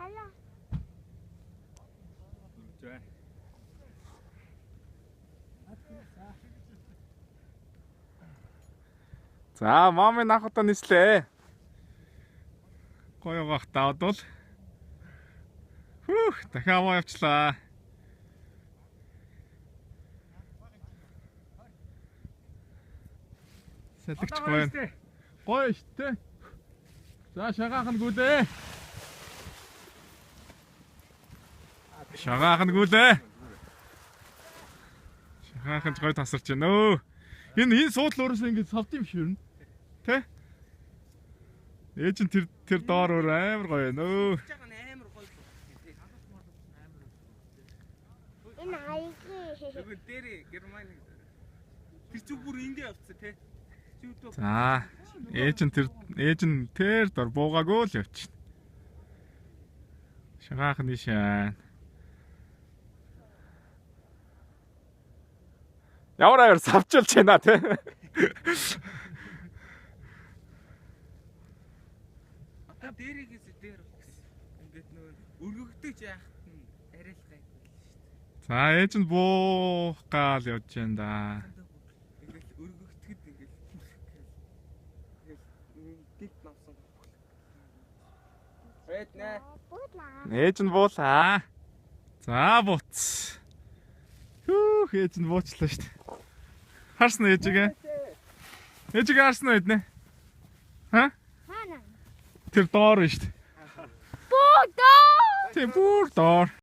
Халаа. За, мамын анх удаа нислээ. Гоё гох давдвал. Хүүх, дахин аваа явчлаа. Салхич гоё. Гоё штэ. За, шагаах нь гүлээ. Шагаах нь гүлээ. Шагаах нь гоё тасарч байна өө. Энэ суудал өөрөөсөө ингэж савд юм шиг юм. Тэ? Ээж нь тэр доор өөр амар гоё байна өө. Амар гоё. Энэ хаягийн. Нөгөө дээр Германы. Тэр зүг бүр ингэ явцсан те. Зүгдөө. За, ээж нь тэр дор буугаагүй л явчихна. Шагаах нь шаан. Ямар аяар савчулж байна те. Одоо дээрээс дээр гэсэн. Ингээд нөгөө өргөгдөж яхад нь арай л гайгүй л шүү дээ. За, ээж нь буух гал явж байна да. Ингээд өргөгдөд ингээд ингээд гинт намсан. Байд нэ. Буудлаа. Ээж нь буулаа. За, бууц. Хүүх, ээж нь буучлаа шүү дээ. Харсан уу ээжигээ? Ээжигээ харсан уу эднэ? Ха? Хаана? Тэр доор байна шүү дээ. Буудаа. Тийм бүр доор.